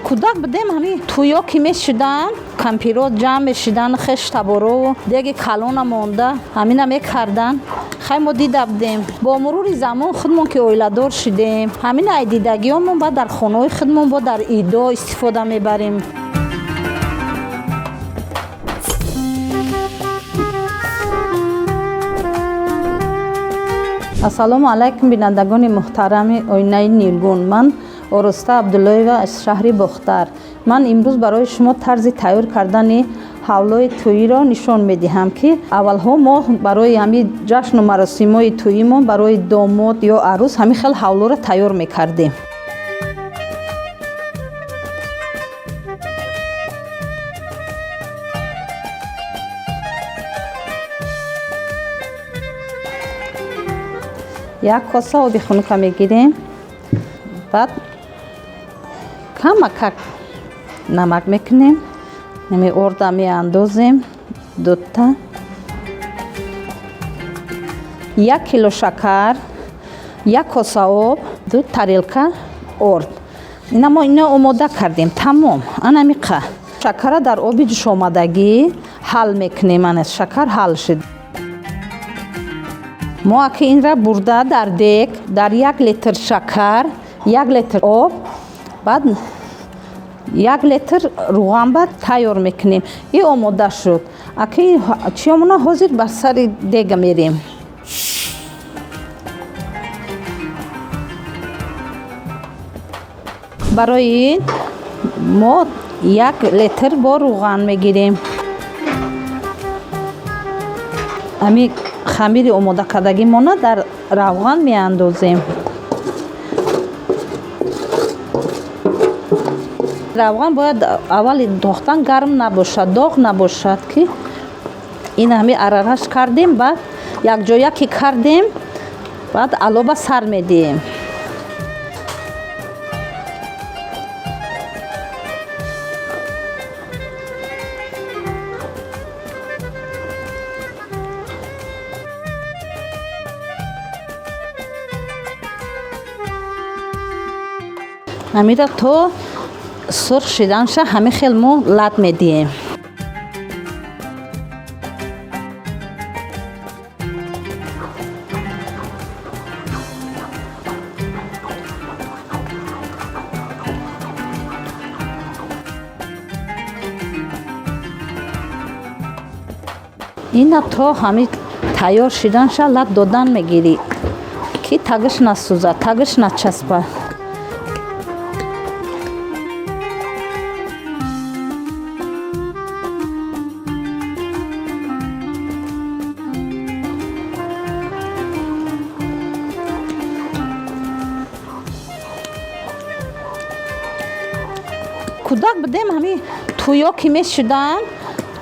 Кӯдак будем, ҳамин тӯё ки мешуданд, кампиро ҷамъ мешуданд, хеш таборо, деги калона монда, ҳамина мекарданд. Хай мо дида будем. Бо мурури замон худмон ки оиладор шудем, ҳамин ай дидагиёмон баъд дар хонаҳои худмон бо дар идо истифода мебарем. Ассалому алайкум, бинандагони муҳтарами оинаи Нилгун. Ман Ороста Абдуллоева аз шаҳри Бохтар. Ман имрӯз барои шумо тарзи тайёр кардани ҳавлои тӯиро нишон медиҳам, ки аввалҳо мо барои ҳамин ҷашну маросимҳои тӯимон барои домод ё арӯс ҳамин хел ҳавлоро тайёр мекардем. Як коса оби хунука мегирем, баъд камакак намак мекунем, нами орда меандозем дута, 1 кило шакар, 1 коса об, 2 тарелка орд. Ина мо ина омода кардем, тамом. Анамиқа шакара дар оби ҷӯшомадагӣ ҳал мекунем. Ана шакар ҳал шуд. Мо аки инра бурда дар дег, дар 1 литр шакар, 1 литр об, баъд 1 литр рӯған баъд тайёр мекунем. И омода шуд. Аки чиёмона ҳозир ба сари дега мерем. Барои ин мо 1 литр бо рӯған мегирем. Ами хамири омодакардагимона дар равған меандозем. Равған бояд аввали дохтан гарм набошад, доғ набошад, ки ин ҳами арараш кардем, баъд якҷоя ки кардем, баъд алоба сар медиҳем. Ҳамира то сурх шиданша ҳамин хел мо лат медиҳем. Ина то ҳамин тайёр шиданша лат додан мегирӣ, ки тагиш насӯзад, тагиш начаспад. Кӯдак будем, ҳамин тӯё ки мешуданд,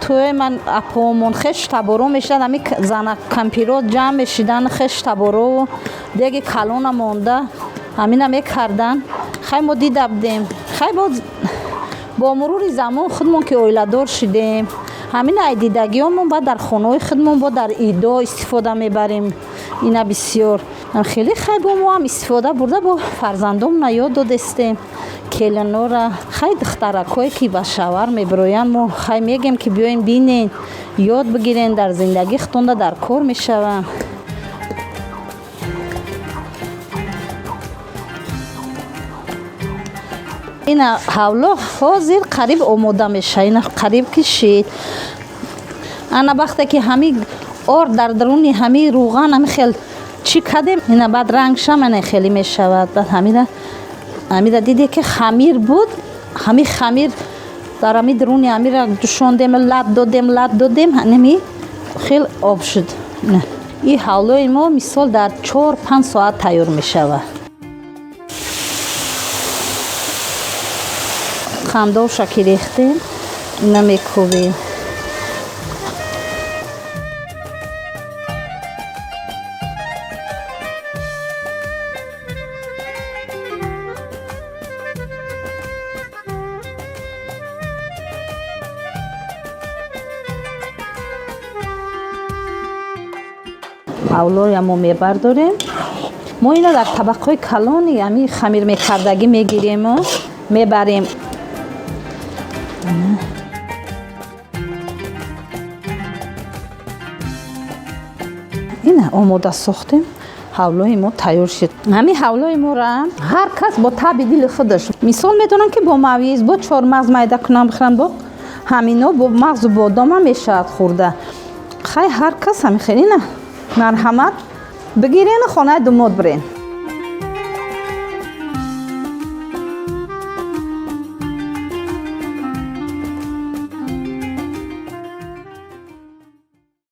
тӯи ман апомон хеш таборо мешуданд, ҳамин зана кампиро ҷамъ мешуданд, хеш таборо, деги калона монда, ҳамина мекарданд. Хай мо дида будем. Хай бо мурури замон худмон ки оиладор шудем, ҳамин ай дидагиёмон баъд дар хонаҳои худмон бо дар идо истифода мебарем. Ина бисёр хеле хай бо мо ҳам истифода бурда, бо фарзандомона ёд додестем, келинора. Хай духтаракҳое ки ба шавар мебироянд, мо хай мегем, ки биёем бинен, ёд бигирен, дар зиндагӣ худтонда дар кор мешаванд. Ина ҳавло ҳозир қариб омода мешавад, ина қариб кишид. Ана вақте ки ҳамин орд дар даруни ҳамин рӯған ҳамин хел чӣ кардем, ина баъд рангшам ана хеле мешавад. Баъд ҳамира диде ки хамир буд, ҳамин хамир дар ҳамин даруни ҳамира ҷӯшондем, лат додем, лат додем, ҳанами хел об шуд. И ҳавлои мо мисол дар 4-5 соат тайёр мешавад. Қандовша ки рехтем, ина мекӯбем. Ҳавлоя мо мебардорем. Мо ина дар табақҳои калони ҳамин хамир мекардагӣ мегирему мебарем. Ина, омода сохтем, ҳавлои мо тайёр шуд. Ҳамин ҳавлои моро ҳар кас бо таъби дили худаш, мисол, медонам, ки бо мавиз, бо чормағз майда кунам, бихӯрам, бо ҳамино, бо мағзу бодомам мешавад хӯрда. Хай, ҳар кас ҳамин хел. Ина, марҳамат, бигирен, хонаи думод бирен.